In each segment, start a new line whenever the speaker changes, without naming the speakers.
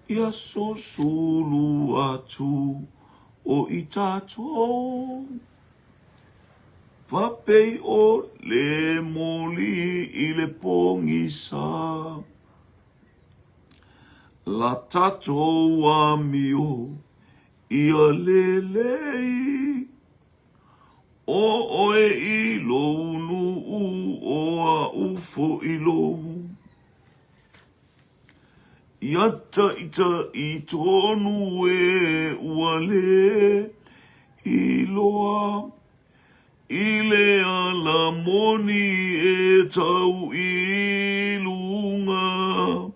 Ia susulu atu o i tatou Fapei o le moli i le pogisa La tatou amio ia lelei O oe i lou nuu o a'u foi lou Ia taʻitaʻi tonu e ua le iloa I le ala moni e tau i luga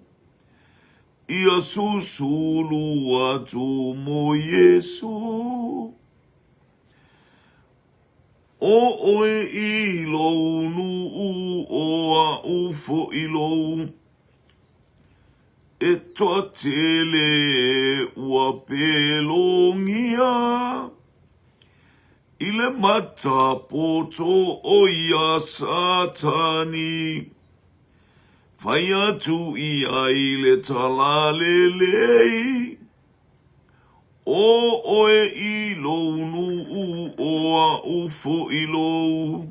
Ia susulu atu mo Iesu O oe i lou nuu o a'u foi lou E toatele ua pelogia i le matapoto o ia Satani. Fai atu ia i le talalelei, O oe i lou nuu o a'u foi lou.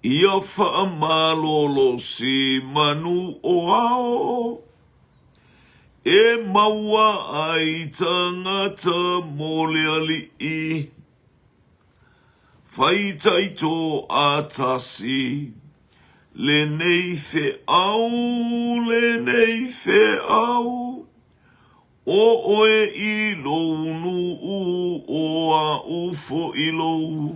Ia faamalolosi manu o ao e maua ai tagata mo le alii. Fai taito a tasi lenei feau, lenei feau. O oe i lou nuu o a'u foi lou.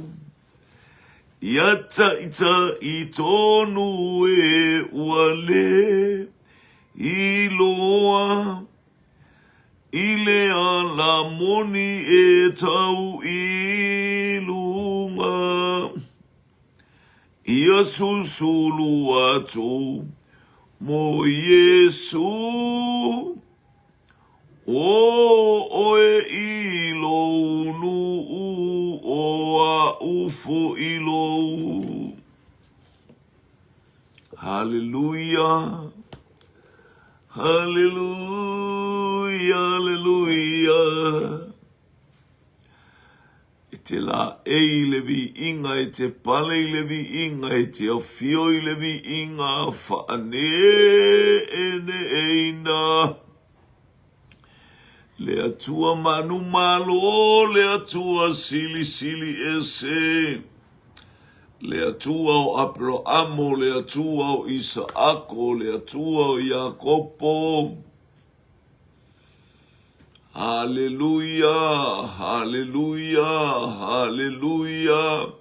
Ia taʻitaʻi tonu e ua le iloa I le ala moni e tau i luga Ia susulu atu mo Iesu O oe i lou nuu o a'u foi lou. Haleluia, haleluia, haleluia. E te laei i le viiga, e te pale i le viiga, e te afio i le viiga, faaneeeneeina. Le Atua manumalo, le Atua silisili ese, le Atua o Aperoamo, le Atua o Isaako, le Atua o Iakopo. Haleluia, haleluia, haleluia.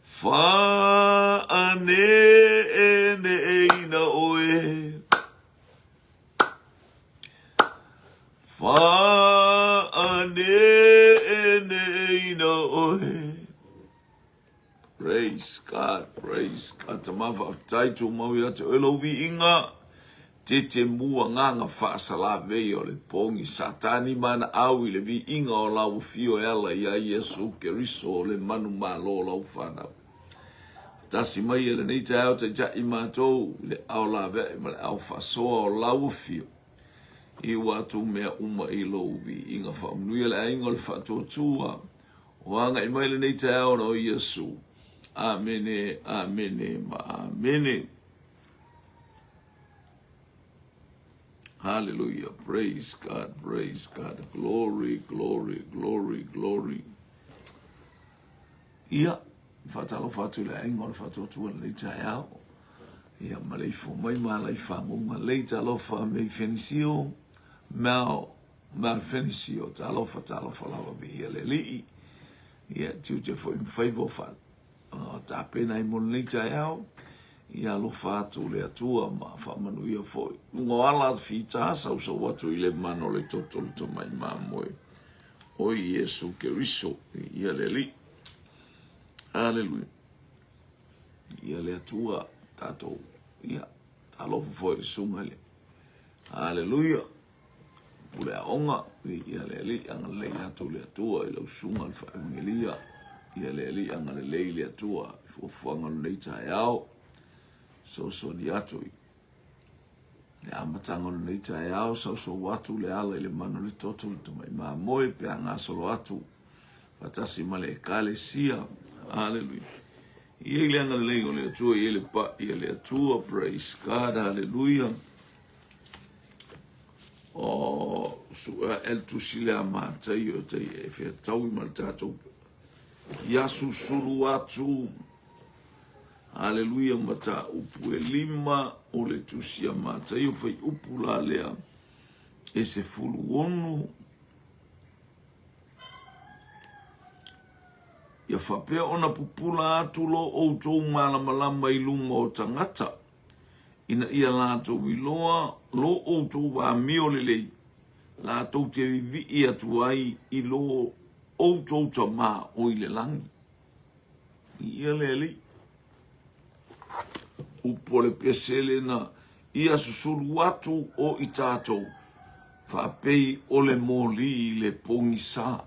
Faaneeeneeina oe. Faaneeeneeina oe. Praise God, praise God. Tama faafetai tumau ia te oe lou viiga. Tete mua nganga faasalavei o le pogi Satani ma ana au i le viiga o lau afio e ala ia Iesu Keriso o le manumalo o lau fanau. Tasi mai e lenei taeao taitai matou i le ao laveai ma le ao faasoa o lau afio i ua atu mea uma i lou viiga faamanuia le aiga o le faatuatua o agai mai lenei taeao ona o Iesu. Amene, amene ma amene. Hallelujah. Praise God. Praise God. Glory, glory, glory, glory. Ia, faatalofa atu i le aiga o le faatuatua lenei taeao. Ia, ma le ifo mai ma ala i faguga lei talofa me i fenisio, mea mea fenisio, talofa, talofa lava viia le Alii. Ia, tiute foi ma faiva o fa, tapena ai mo lenei taeao. Ia alofa atu le Atua ma faamanuia foi. Luga o ala fita sausau atu i le mana o le toto o le tamai mamoe o Iesu Keriso. Ia le Alii. Aleluia. Ia le Atua tatou. Ia, talofa foi i le susuga i le. Aleluia. Pule aoga, ia le Alii agalelei atu le Atua i lau susuga i le Faevangelia. Ia le Alii agalelei le Atua i fuafuaga o lenei taeao. Fesoasoani atu i. Le amataga o lenei taeao, sausau atu le ala i le manu o le toto i le tamai mamoe pe a gasolo atu faatasi ma le Ekalesia. Haleluia. I ai le agalelei o le Atua, i ai le pa'i a le Atua. Praise God. Haleluia. O suʻe aʻe le tusi lea a Mataio e tai e feataui ma le tatou ia susulu atu. Haleluia mataupu e lima o le tusi a Mataio fuaiupu la lea e 16. Ia faapea ona pupula atu lo outou malamalama i luma o tagata, ina ia latou iloa lo outou amio lelei, latou te vivii atu ai i lo outou Tama o i le lagi. Ia le Alii. Upu o le pese lena, ia susulu atu o i tatou, faapei o le moli i le pogisa.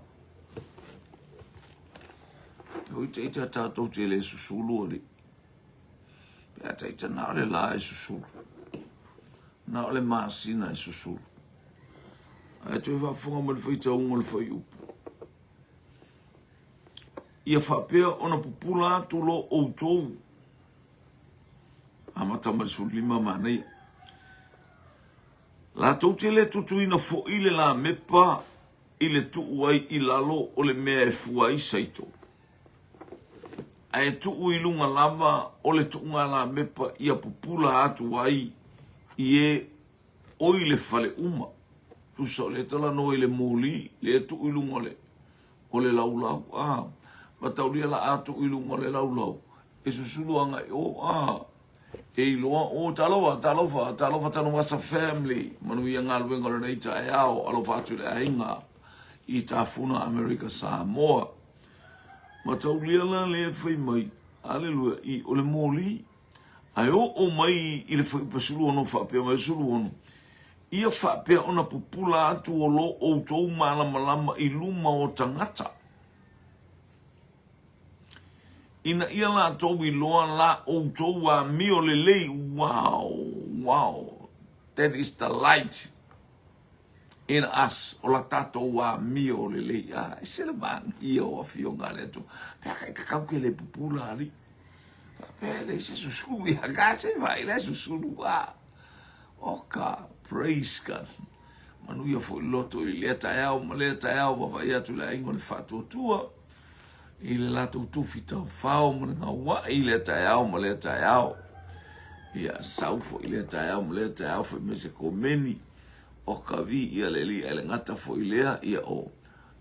E oi taita tatou te le susulu, Alii. Pe a taita na o le la e susulu, na o le masina e susulu. Ae toe faafofoga mai le faitauga o le fuaiupu. Ia faapea ona pupula atu lo outou. Amata mai le 15 manaia. Latou te le tutuina foi le lamepa i le tuu ai i lalo o le mea e fua ai saito, ae tuu i luga lava o le tuuga lamepa ia pupula atu ai i e o i le fale uma. Tusa o lea talanoa i le moli, lea tuu i luga o le o le laulau, a mataulia la a tuu i luga o le laulau, e susulu agai o, a e iloa o, talofa, talofa, talofa Tanuvasa family, manuia galuega o lenei taeao, alofa atu i le aiga i Tafuna Amerika Samoa. Mataulia la lea e fai mai, aleluia, i o le moli, ae oo mai i le fuaiupu 16 faapea mai, 16, Ia faapea ona pupula atu o lo outou malamalama i luma o tagata, ina ia latou iloa la outou amio lelei. Wow, wow, that is the light in us, o la tatou amio lelei. Ah, ese le manaia o afioga a le Atua. Pe a ka i kakau ke le pupula alii. Faapea e leai se susulu ia ka se vaai la susulu a. Oka, praise God. Manuia foi le loto i lea taeao ma lea taeao vaavaai atu i le aiga o le faatuatua i le latou tufi taufao ma le gaua'i i lea taeao ma lea taeao. Ia sau foi i lea taeao ma lea taeao fai mai se komeni o ka viia le Alii ae le gata foi lea ia o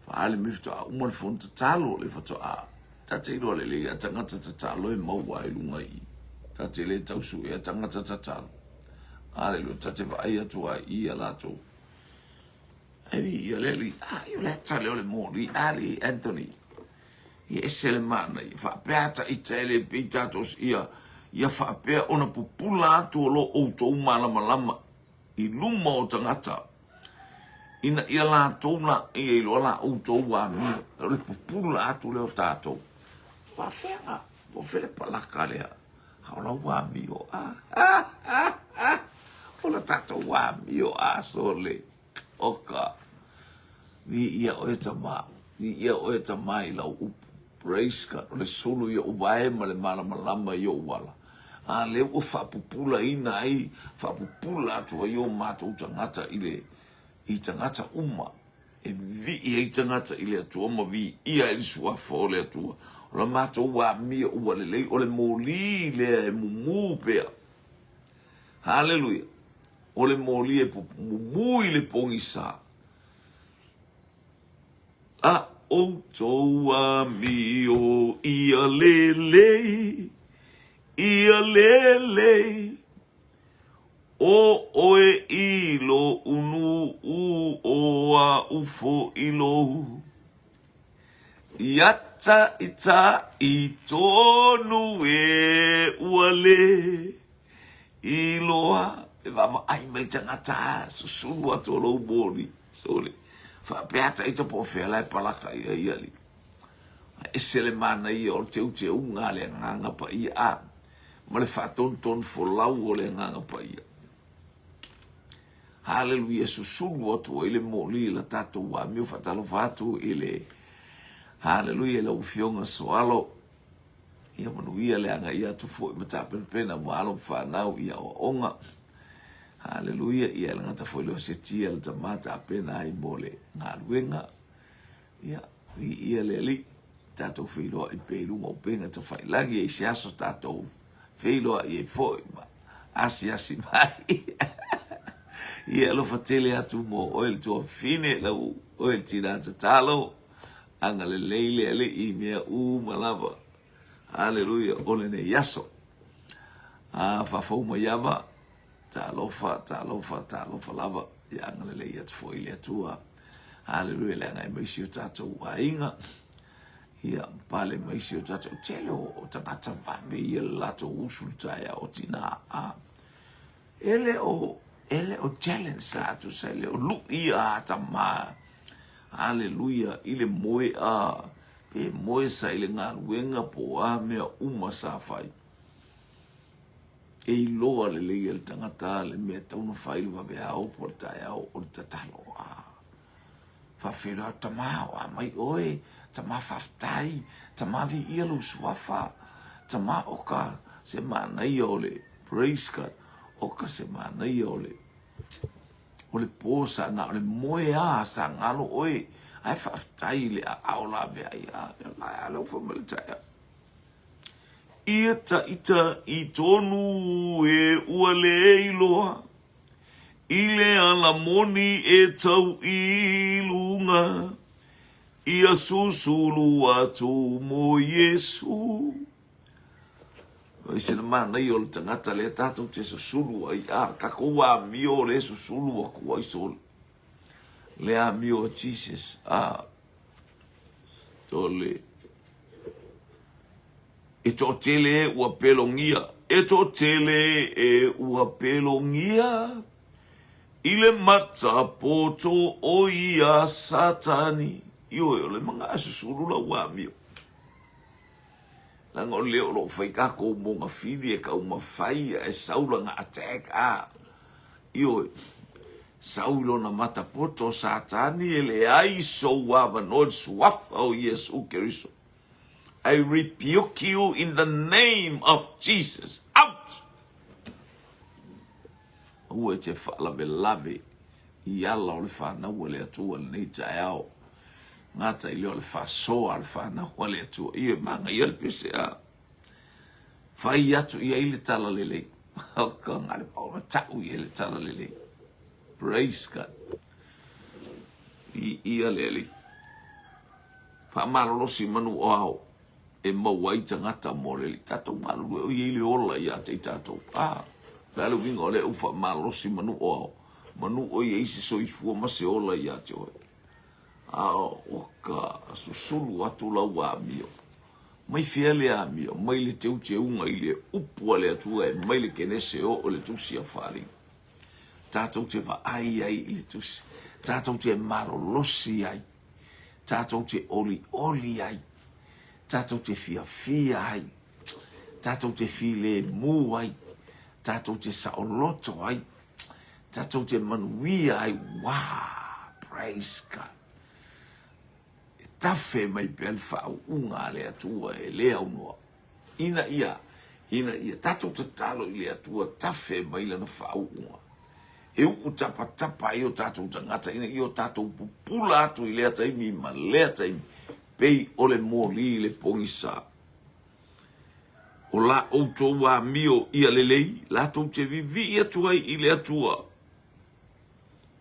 faale mai faatoa uma le fono tatalo le faatoa ta te iloa lelei a tagata tatalo e maua ai luga i ta te le tausuea tagata tatalo. Aleluia, ta te vaai atu ai i ia latou. Ai ia le alii, ai o le ata lea o le moli, ali Anthony. Ia ese le manaia, faapea ata ita e le pei tatou ia, ia faapea ona pupula atu o lo outou malamalama i luma o tagata, ina ia latou la ia iloa la outou amio, o le pupula atu lea o tatou. Faafeaga, po o fea le palaka lea. A o lau amio a, a, a, a, o la tatou amio a sole. Oka, viia oe Tama, viia oe Tama i lau upu. Praise God, o le sulu i ou vae ma le malamalama i ou ala. A lea ua faapupulaina ai, faapupula atu ai o matou tagata i le, i tagata uma. E vivii ai tagata i le Atua ma viia ai le Suafa o le Atua. O la matou amio ua lelei, o le moli lea e mumu pea. Haleluia! O le moli e mumu i le pogisa. A outou amio ia lelei, ia lelei. O ʻoe i loʻu nuʻu o aʻu foʻi lou Ia taʻitaʻi tonu e ua le iloa E vaavaai mai le tagata susulu atu o lou moli Sole faapea taita po o fea la e palaka i ai alii Ae ese le manaia o le teuteuga a le Agaga Paia a ma le faatonutonu folau o le Agaga Paia. Haleluia, e susulu atu ai le moli i la tatou amio. Faatalofa atu i le, haleluia, i lau Afioga Soalo. Ia manuia le agai atu foi ma tapenapena mo alo ma fanau i aoaoga. Haleluia, ia e le gata foi lea o se tia le tama tapena ai mo le galuega. Ia, viia le Alii, tatou feiloai pea i luga o upega tafailagi, e i se aso tatou feiloai ai foi ma asiasi mai. Ia alofa tele atu mo oe le tuafafine, lau oe le tinā tatalo, agalelei le Alii i mea uma lava. Haleluia, o lenei aso. A faafou mai ava, Talofa, talofa, talofa lava, ia agalelei atu foi le Atua. Haleluia, leaga e mai si o tatou aiga, ia pale mai si o tatou tele o tagata vave ia le latou usu le taeao o tina a. E le o, e le o challenge sa atu sa le o lui ia a tama. Haleluia, i le moe a, pe moe sa i le galuega po a mea uma sa fai. E iloa lelei e le tagata le mea e tatau ona fai le vaveao po o le taeao o le tatalo. A faafeiloai atu, Tama, o a mai oe? Tama, faafetai. Tama, viia lou suafa. Tama, oka se manaia o le, praise God, oka se manaia o le, o le po sa na o le moe a sa galo oe, ae faafetai i le aao laveai. A, a lea ua fai mai le taeao. Ia taitai tonu e ua le iloa I le ala moni e tau i luga Ia susulu atu mo Iesu. Oi se manaia o le tagata lea tatou te susulu ai a tatou amio lea susulu atu ai sole le amio a Jesus a o le E toatele e ua pelogia, e toatele e ua pelogia i le mata poto o ia Satani. Ioe, o le maga susulu lau amio. Leaga o lea o lo o fai tatou mogafili e taumafai ae sau lana attack a. Ioe, sau i lona mata poto o Satani e leai sou avanoa i le suafa o Iesu Keriso. I rebuke you in the name of Jesus. Out! Aua e te faalavelave i ala o le fanau a le Atua lenei taeao. Gata i lea o le faasoa a le fanau a le Atua. Ia manaia le pese a. Fai atu i ai le tala lelei. O ka ngale paona tau i ai le tala lelei. Praise God. I ia le Alii. Faamalolosi manu o ao e maua ai tagata mo le Alii. Tatou galulue o i ai le ola ia te i tatou. A, le a le uiga o lea ua faamalolosi manu o ao, manu o i ai se soifua ma se ola ia te oe. A o ka susulu atu lau amio. Mai fea le amio? Mai le teuteuga i le upu a le Atua e mai le Kenese o o le tusi a Faaaliga. Tatou te vaai ai i le tusi. Tatou te malolosi ai. Tatou te olioli ai. Tatou te fiafia ai. Tatou te filemu ai. Tatou te saoloto ai. Tatou te manuia ai. Wow! Praise God! E tafe mai pea le faauuga a le Atua e le aunoa. Ina ia, ina ia tatou tatalo i le Atua tafe mai lana faauuga. E uu tapatapa ai o tatou tagata ina ia o tatou pupula atu i lea taimi ma lea taimi, pei o le moli i le pogisa. O la outou amio ia lelei, latou te vivii atu ai i le Atua.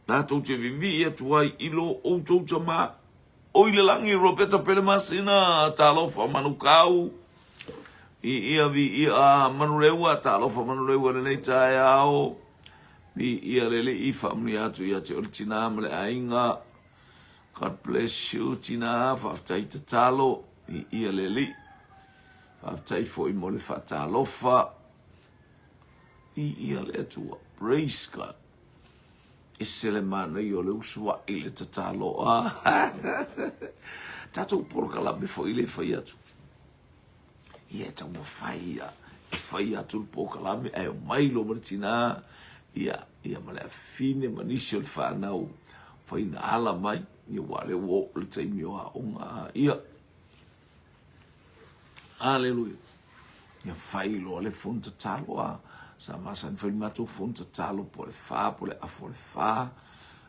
Latou te vivii atu ai i lo outou Tama o i le lagi. Roberta Pelemasina, talofa Manukau. Viia, viia Manuleua, talofa Manuleua lenei taeao. Viia le Alii, faamanuia atu ia te oe le tina ma le aiga. God bless you tina, faafetai tatalo. Viia le Alii. Faafetai foi mo le faatalofa. Viia le Atua. Praise God. Ese le manaia o le usuai i le tatalo. Ah. Tatou polokalame foi le fai atu. Ia e taumafai ia e fai atu le polokalame ae omai loa ma le tina. Ia, ia ma le afine ma nisi o le fanau fai na ala mai, ia ua lea ua oo le taimi o aoga, ia. Aleluia. Ia fai loa le fono tatalo a. Sa masani fai le matou fono tatalo po o le fa po o le afa o le fa.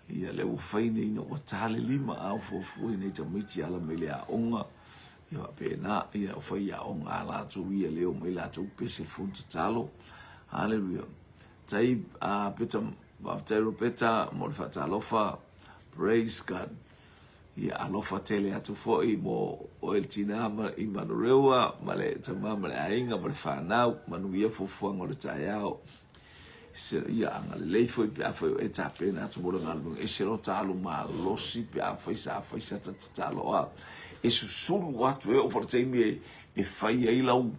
Ia lea ua fai nei ina ua ta le lima a o fuafua i nai tamaiti e ala mai le aoga. Ia faapena, ia o fai aoga a latou ia lea omai latou pese le fono tatalo. Aleluia. Tai a Peta, faafetai Ropeta mo le faatalofa. Praise God. Ia alofa tele atu foi mo oe le tina i Manurewa ma le tama ma le aiga ma le fanau, manuia fuafuaga o le taeao. Ia agalelei foi pe afai o e tapena atu mo le galuega, ese lo ta alu malosi pe afai sa fai sa ta tatalo a e susulu atu e oo foi le taimi e fai ai lau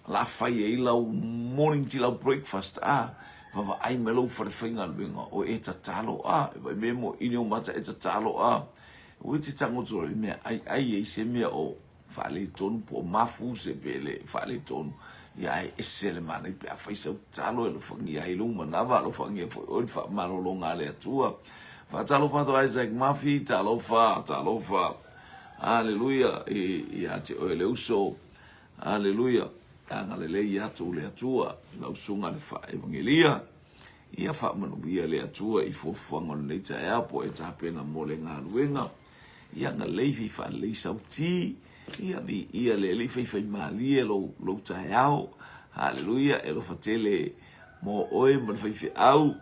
la fai ai lau morning tea lau breakfast a vavaai mai lou fale faigaluega o e tatalo a e vai me mo ini o mata e tatalo a ua te tango atu i mea ai ai ai se mea o faaletonu po o mafu se pe le faaletonu ia ae ese le manaia pe afai sau tatalo e alofagia ai lou manava alofagia foi oe le faamalologa a le Atua. Faatalofa atu Isaac Murphy, talofa, talofa. Aleluia ia te oe le uso. Aleluia! Agalelei atu le Atua i lau susuga le faaevagelia. Ia faamanuia le Atua i fuafuaga o lenei taeao po o e tapena mo le galuega. Ia agalelei fai faalelei sau ti. Ia viia le Alii faifaimalie lou, lou taeao. Aleluia! E alofa tele mo oe ma le faifeau.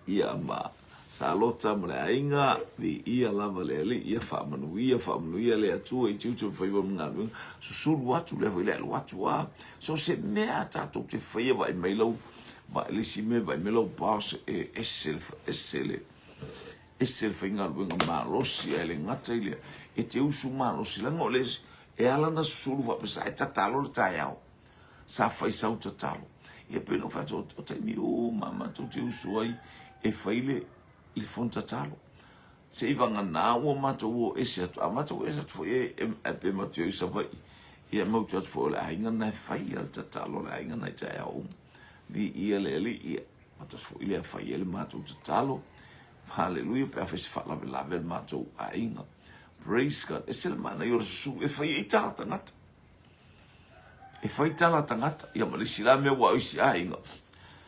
Ia ma Salota ma le aiga, viia lava le Alii, ia faamanuia, faamanuia le Atua i tiute ma faiva ma galuega, susulu atu lea foi le alu atu a. So se mea a tatou te faia vaai mai lau, vaai le isi mea, vaai mai lau boss e ese le, ese le, ese le faigaluega malosi ae le gata i lea, e te usu malosi leaga o le isi, e ala ona susulu faapea sa e tatalo le taeao. Sa fai sau tatalo. Ia pei ona ou fai atu, o taimi uma matou te usu ai e fai le, le fono tatalo. Se i vagana ua matou o ese atu, a matou o ese atu foi e, e, e pe matou te o i Savaii, ia e matou atu foi o le aiga lena e fai a le tatalo, le aiga lena i taeao uma. Viia le Alii, ia, matou foi lea fai ai le matou tatalo. Haleluia, pe a fai se faalavelave a le matou aiga. Praise God. Ese le manaia o le susu e fai ai tala tagata. E fai tala tagata, ia ma le isi la mea ua o isi aiga.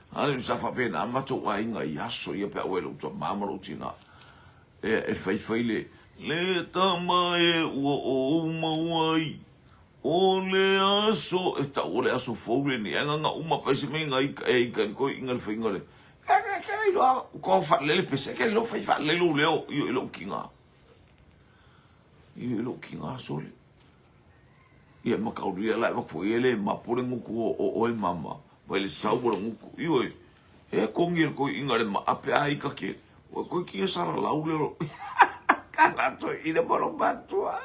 Ale sa faapena matou aiga i aso ia pe a ua e lou tama ma lou tina. E, e fai fai le, le tama e ua ou maua ai, o le aso, e tau o le aso fou lenei, ae nganga uma pa ese mai ngai e ika le koi inga le fainga le, e ke ke le iloa, ko whaalele pese, ke le fai whaalele lou leo, io i lou kinga. Io i lou kinga sole. Ia makaulia la e wak foi ele mapu le nguku o o oe mama vai le sau o le nguku ioe e kongi le koi inga le maape a ika ke o koi ki sala lau le ka la to ina mo matua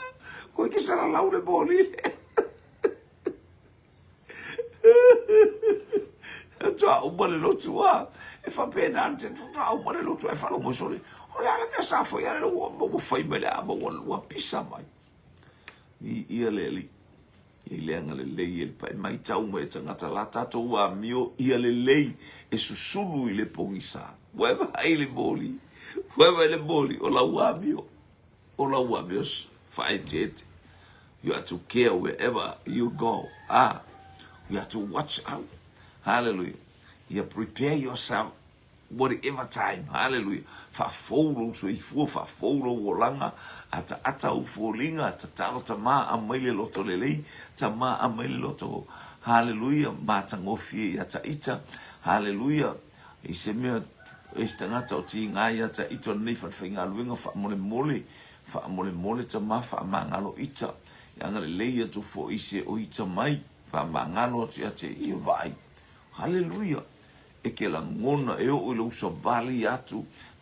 koi ki sala lau le boli Toa uma le lotu a e faapena te toa uma le lotu e faalogo sole o le a le mea sa fai ale ua ua fai mai le ava ua ua pisa mai. Viia le Alii. Ia i le agalelei e le pae matau mai e tagata la tatou amio ia lelei e susulu i le pogisa. Ua e vaai i le moli, ua e vaai i le moli o lau amio, o lau amio faaeteete. You have to care wherever you go. Ah, you have to watch out. Hallelujah. You prepare yourself whatever time, hallelujah, faafou lou soifua, faafou lou olaga, ataata ou foliga, tatalo tama aumai le loto lelei, tama aumai le loto, hallelujah, matagofie ia Taita, hallelujah, i se mea, e se tagata o tiga ia Taita o lenei falefaigaluega, faamolemole, faamolemole tama, faamagalo ita, ia agalelei atu foi i se o ita mai, faamagalo atu ia te ia, vaai, hallelujah. E ke lagona e oo i lou savali atu,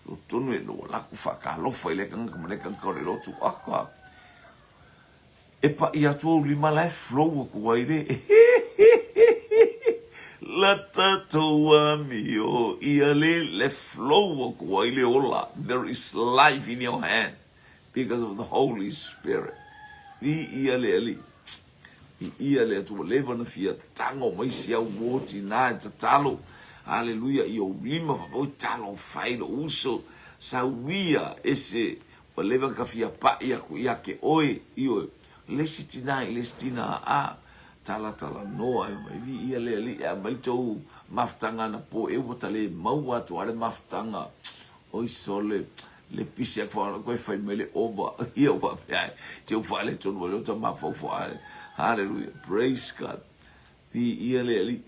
totonu e lou alaku faatalofa i lea tagata ma lea tagata o le lotu aka. E paʻi atu ou lima la e flow aku ai le la tatou amio ia le le flow aku ai le ola. There is life in your hand because of the Holy Spirit. Viia le Alii. Viia le Atua, ua leva ona fia tago mai si au uo tinā e tatalo. Haleluia i ou lima faapea, oi talofa e i lou uso, sauia ese ua leva ona ka fia pai aku ia te oe, ioe, le isi tina i le isi tina, a, talatalanoa e omai, viia le Alii, e aumai le tou mafutaga anapo ea ua ta le maua atu lava le mafutaga, oi sole, le pisi atu faalogo koe fai mai le ova, ia ua faapea ai, te u faaletonu mai lea ua ta mafaufau, haleluia, praise God, viia le Alii.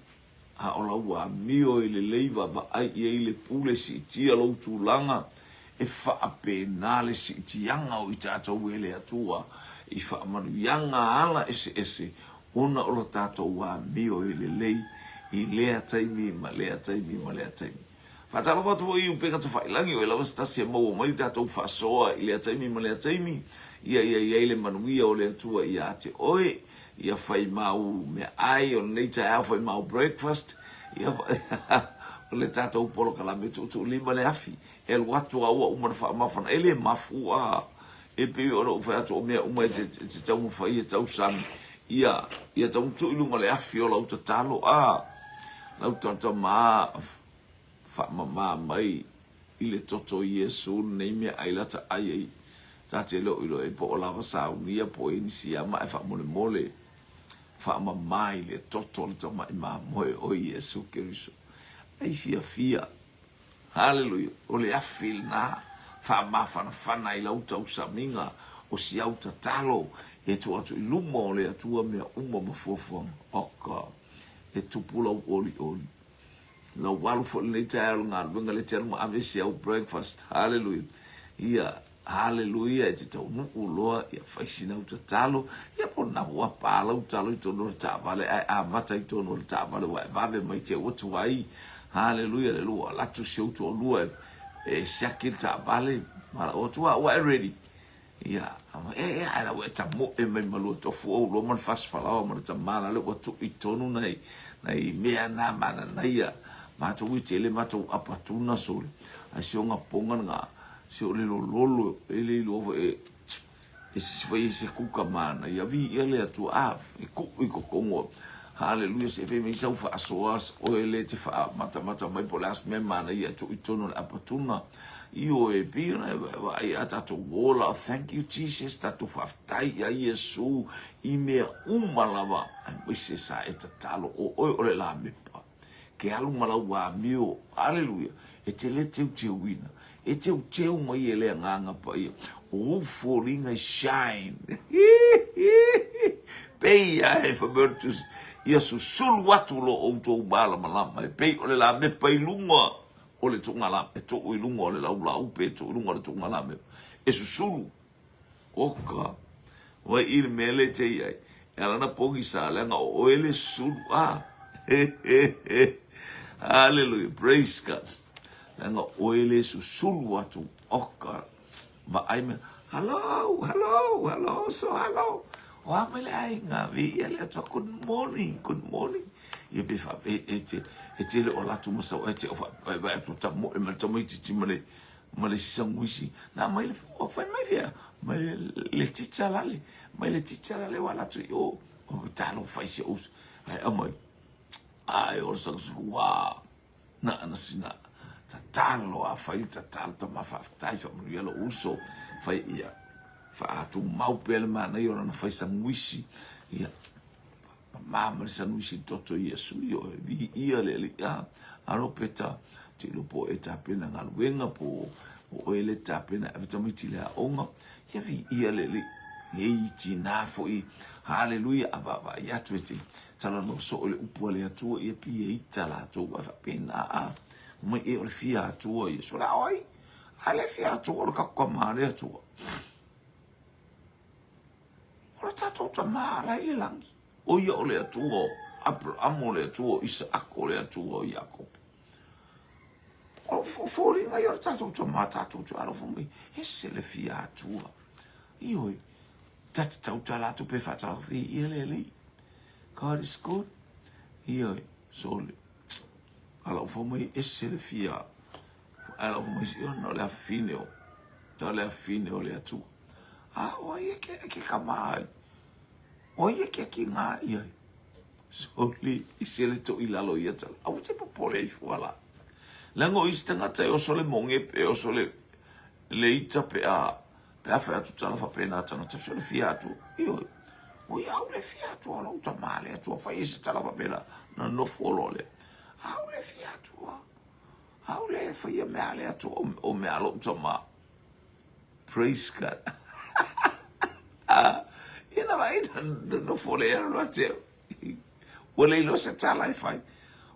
A o lau amio e lelei vaavaai i ai le pule siitia lou tulaga, e faapena le siitiaga o i tatou e le Atua i faamanuiaga ala eseese ona o lo tatou amio e lelei i lea taimi ma lea taimi ma lea taimi. Faatalofa atu foi i upega tafailagi, o ai lava se tasi e maua mai le tatou faasoa i lea taimi ma lea taimi, ia ia i ai le manuia o le Atua ia te oe. Ia fai mau meaai o lenei taeao, fai mau breakfast, ia o le tatou polokalame tuutuulima le afi, e alu atu a ua uma ona faamafana, e le mafua, e pei ona ou fai atu o mea uma e te, e te taumafai e tausami, ia, ia taumatuu i luga o le afi o lau tatalo, a, lau tatamā, faamama mai i le toto o Iesu lenei meaai lata ai ai ta te le o iloa ai po o lava saunia po o i ai nisi ama e faamolemole faamama i le toto o le tamai mamoe o Iesu Keriso. Ai fiafia. Haleluia. O le afi lena faamafanafana i lau tausamiga o si au tatalo e tuu atu i luma o le Atua mea uma ma fuafuaga. Oka, e tupu lau olioli. Lau alu foi lenei taeao i le galuega lea te alu ma ave si au breakfast. Haleluia. Ia, haleluia, e te taunuu loa, ia fai sina au tatalo. Ia po na ua pa lau talo i tonu o le taavale, ae amata i tonu o le taavale ua e vave mai te ua tuai. Haleluia, le lua alu atu si ou toalua e, e siaki le taavale, ma lau atu, ua e ready. Ia, e, e, ae la ua e tamoe mai ma lua tofu ou loa ma le fasifalaoa ma le tama la le ua tuu i tonu nai, nai mea na mananaia. Matou i tele matou apatuna sole. Ae si o ngaponga nga, si o le lololo e le iloa foi e, e sisi fai e se kuka manaia. Vi ia le Atua, a, e kuu i kokongo. Haleluia, se fai mai sau faasoa oe le te faamatamata mai po o le a se mea manaia e tuu i tonu o le apatuna. Ioe, e pei ona e vaai a tatou ola, thank you Jesus, tatou faafetai ia Iesu i mea uma lava, aemaise sa e tatalo o oe o le lamepa, ke alu ma lau amio, aleluia, e te le teuteuina, e teuteu mai e le Agaga Paia, o ou foliga e shine, pei a e fai mai o le Tusi, ia susulu atu lo outou malamalama, e pei o le lamepa i luga o le tuugalame, e tuu i luga o le laulau pe tuu i luga o le tuugalame, e susulu. Oka, wai i le mea le te i ai, e ala na pogisa, leaga o oe le susulu. Ah, he, he, he. Hallelujah, praise God. Leaga o oe le susulu atu. Oka, vaai mai, hello, hello, hello, so hello. O a mai le aiga, viia le Atua, good morning, good morning. Ia pe faapea e te, e te le o latou masau ae te o faapea vaai atu tamoe ma le tamaitiiti ma le, ma le isi saguisi. Na mai le, o fai mai fea, mai le, le teacher lale, mai le teacher lale ua latou i o, o talofa i si ou uso. Ae aumai, ai o le sagusagu, ua, na ana sina tatalo a fai le tatalo tama faafetai faamanuia lou uso fai ia faatumau pea le manaia o lana fai saguisi ia Mama ma le sanuisi le toto i Iesu i oe, viia le Alii. A, alo Peta, te iloa po o e tapena galuega, po o oe le tapena e ave tamaiti i le aoga, ia viia le Alii. Ei tinā foi, haleluia, a vaavaai atu e te talanoa soo i le upu a le Atua, ia pei e ita latou, ae faapena, a, mai e o le fia Atua Iesu. O le a o ai? A le fia Atua, o le tatou Tama a le Atua. O le tatou Tama la i le lagi, o ia o le Atua o Aperamo, o le Atua o Isaako, o le Atua o Iakopo. O foliga ia o le tatou Tama tatou te alofa mai, ese le fia Atua. Ioe, ta te tautala atu pe faatalofa ia le Alii. God is good. Ioe, sole. Alofa mai, ese le fia. Ae alofa mai si ona o le afine o, o le afine o le Atua. A o ai e ke, e ke kama ai? O ai e ke ki ngā i ai? Soli, i sele to i lalo ia tala. Aua te popole ai fua la. Leaga o isi tagata e oso le moge pe oso le le ita pe a pe a fai atu tala faapena tagata sole fia atu. Ioe. Oi au le fia atu o lou tama le Atua fai ai se tala faapena na nofo loa lea. Au le fia Atua. Au le faia mea a le Atua o mea a lou tama. Praise God. Ia na vaai na nofo le alu atu ua le iloa se tala e fai.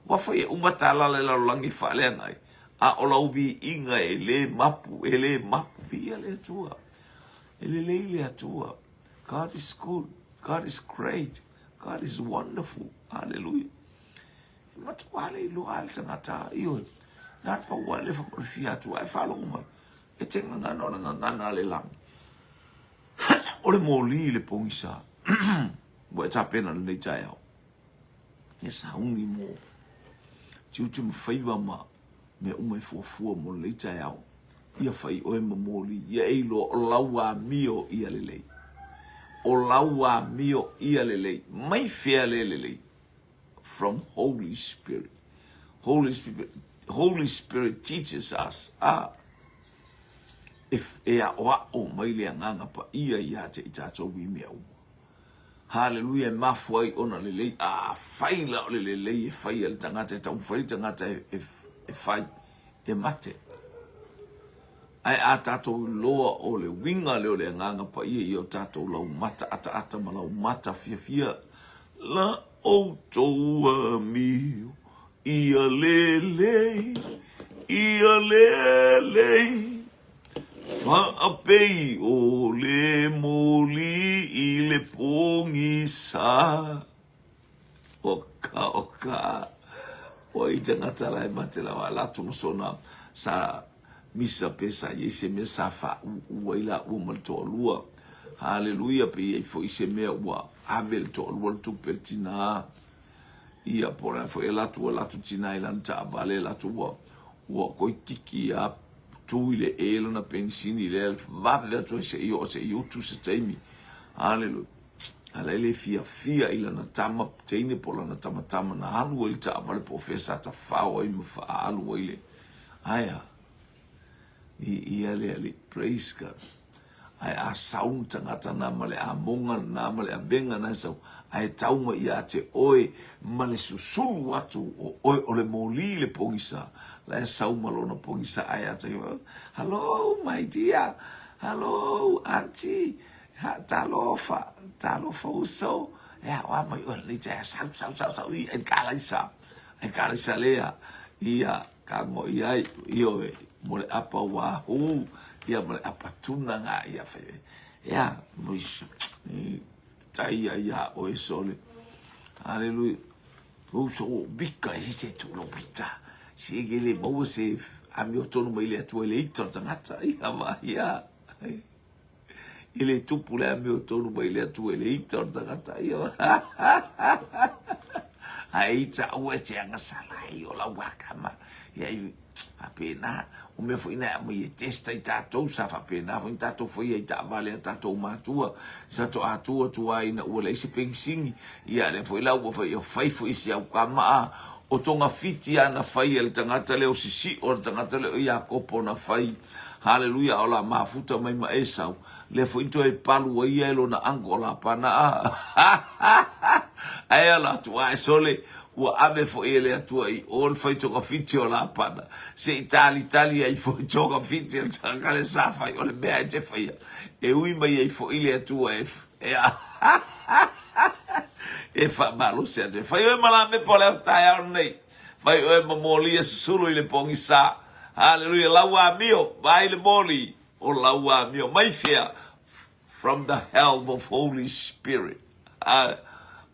Ua fai e uma tala le lalolagi faaleaga ai. A o lau viiga e le mapu, e le mapu. Viia le Atua. E lelei le Atua. God is good. God is great. God is wonderful. Hallelujah. E matua le iloa le tagata, ioe. Na le pau le fia atu ai faalogo mai. E te gagana o le gagana a le lagi. O le moli i le pogisa. Ua e tapena lenei taeao. E sauni mo tiute ma faiva ma mea uma e fuafua mo lenei taeao. Ia fai oe ma moli, ia e iloa o lau amio ia lelei. O lau amio ia lelei. Mai fea le lelei. From Holy Spirit. Holy Spirit, Holy Spirit teaches us. Ah, e, e aʻoaʻo mai le agaga paia iā te i tātou i mea uma. Haleluia, e mafua ai ona lelei. A fai la o le lelei e fai e le tagata, e taumafai le tagata e, e, e fai, e mate. Ae a tātou iloa o le uiga lea o le Agaga Paia i o tātou laumata ataata ma laumata fiafia, la outou amio ia lelei, ia lelei, faapei o le moli i le pogisa. Oka, oka. O i tangata la e mate la wa la tu sona sa misa pe sa iai se mea sa faauu ai laua ma le toalua. Haleluia, pe iai foi se mea ua ave le toalua le tupe le tinā. Ia, po o le a foi e latou ua latou tinā i lana taavale, latou ua, ua koikiki a tu i le e lona penisini lea, vave atu ai se i oo se i utu se taimi. Haleluia. A la e le fiafia i lana tama teine po o lana tamatama na alu ai le taavale po o fea sa tafao ai ma faaalu ai le Ae a? Viia le Alii. Praise God. Ae a sau le tagata na ma le amoga na ma le avega na e sau, ae tau mai ia te oe ma le susulu atu o oe o le moli le pogisa, la e sau ma lona pogisa ae a te Hello my dear, hello auntie, ha, talofa, talofa uso, e a oa mai oe lenei taeao, sau, sau, sau, sau, i, e kalaisa, e kalaisa lea, ia, Ka ngoi ai, ioe, mo le apa wahoo, ia ma le apa tuna nga ia whai. Ia, mo i tai ia ia oe sole. Hallelujah. O so o bika he se tu lo pita. Si e le maua se amio tonu mai le atua i le ita o le tagata. Ia ma ia. I le tupu le amiotonu mai le Atua i le ita o le tagata ia. Ae ita aua e te agasala ai o lau akama. Ia i faapena. O mea foi na e aumai e test ai tatou, sa faapena foi na tatou faia i taavale a tatou matua. Sa toatua atu ai ina ua leai se penisini. Ia lea foi la ua fai, ia fai foi si au kama a. O togafiti a na fai e le tagata lea o sisio o le tagata lea o Iakopo na fai. Haleluia, a o la mafuta mai ma Esau, lea foi na toe palu ai ia e lona uncle o Lapana. Ae ala atu ae sole, ua ave foi e le Atua i o le fai togafiti o Lapana, se i talitali ai foi togafiti a le tagata le sa fai o le mea e te faia, e ui mai ai foi le Atua e, e a, e faamalosi atu. E fai oe ma lamepa o le aso taeao lenei. Fai oe ma moli e susulu i le pogisa. Haleluia, lau amio, vaai le moli o lau amio. Mai fea? From the help of Holy Spirit. Ah,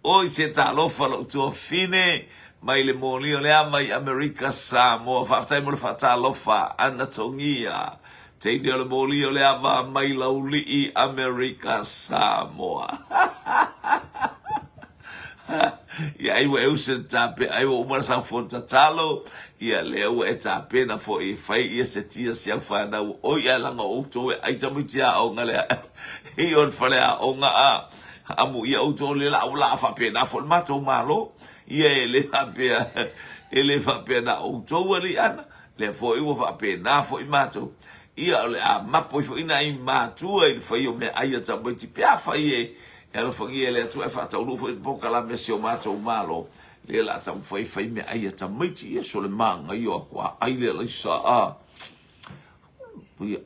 oi se talofa lou tuafine mai le moli o le ama i Amerika Samoa. Faafetai mo le faatalofa Anatogia. Teine o le moli o le ava mai Laulii Amerika Samoa. Ia ai ua e usa te tape, ai ua uma le sau fono tatalo, ia lea ua e tapena foi e fai ia se tia si au whanau, oi ae laga o outou e ai tamaiti aoga lea i o le fale aoga a. Amuia outou le la o la faapena foi le matou Malo. Ia e le faapea e le faapea na outou alii ana, lea foi ua faapena foi matou. Ia o le a mapo ai foi nai matua i le fai o meaai a tamaiti pe afai e e alofagia e le Atua e faataunuu foi le polokalame a si o matou Malo, lea o le a taumafai e fai meaai a tamaiti. Ia sole manaia o atuaai le alaisa a. Ia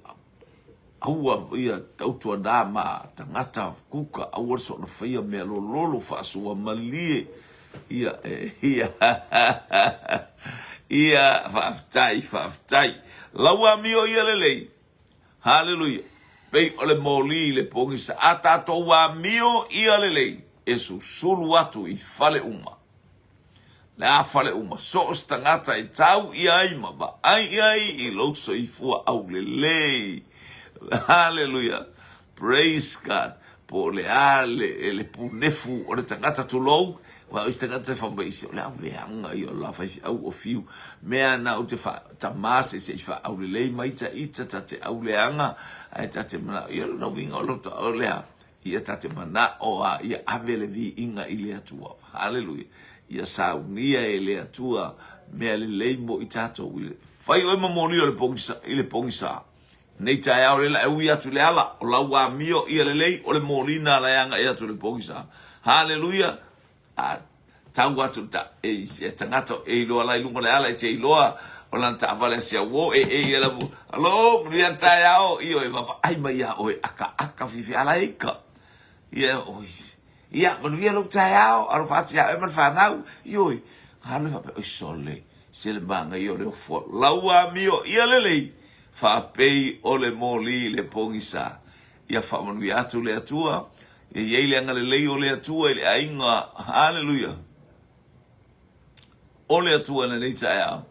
aua ia tautuana ma tagata kuka aua le soona faia mea lololo faasoa malie ia ia ia faafetai faafetai lau amio ia lelei haleluia pei o le moli i le pogisa a tatou amio ia lelei e susulu atu i fale uma Le a fale uma, so o se tagata e tau i ai ma vaai i ai i lou soifua aulelei. Haleluia! Praise God! Po o le a le, le punefu o le tagata tulou, aua o isi tagata e fai mai isi, o le auleaga ia o le la faifeau o fiu. Mea na ou te fa, tama se se i faaaulelei mai ta ita ta te auleaga, ae ta te manao, ia lona uiga o lota, o le a? Ia ta te manao a ia ave le viiga i le Atua. Haleluia. Ia saunia e le Atua mea lelei mo i tatou. I fai oe ma moli o le pogisa, i le pogisa. Nei taeao le la e ui atu i le ala, o lau amio ia lelei, o le molina la e agai atu i le pogisa. Haleluia. A tau atu le ta, e, e tagata e iloa la i luga o le ala e te iloa o lana taavale a si au o e e ia lavu alo manuia le taeao ioe vaavaai mai iā oe akaaka fiafia ala e ika ia oi ia manuia lou taeao alofa atu iā oe ma le fanau ioe alu faapea oi sole se le manaia o le ofo lau amio ia lelei faapei o le moli i le pogisa ia faamanuia atu le Atua Ia i ai le agalelei o le Atua i le aiga. Haleluia! O le Atua i lenei taeao.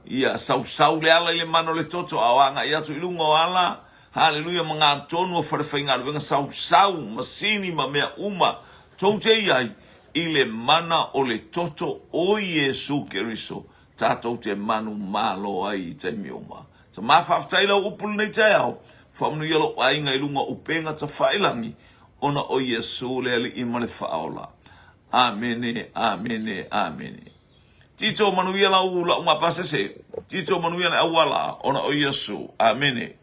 Ia sausau le ala i le mana o le toto a o agai atu i luga o ala. Haleluia! Ma gatonu o falefaigaluega sausau, masini ma mea uma tou te i ai i le mana o le toto o Iesu Keriso tatou te manumalo ai i taimi uma. Tama faafetai lau upu lenei taeao, faamanuia lou aiga i luga o upega tafailangi ona o Iesu le Alii ma le Faaola. Amene, amene, amene. Tito manuia lau lauga pasese. Tito manuia le auala ona o Iesu. Amene.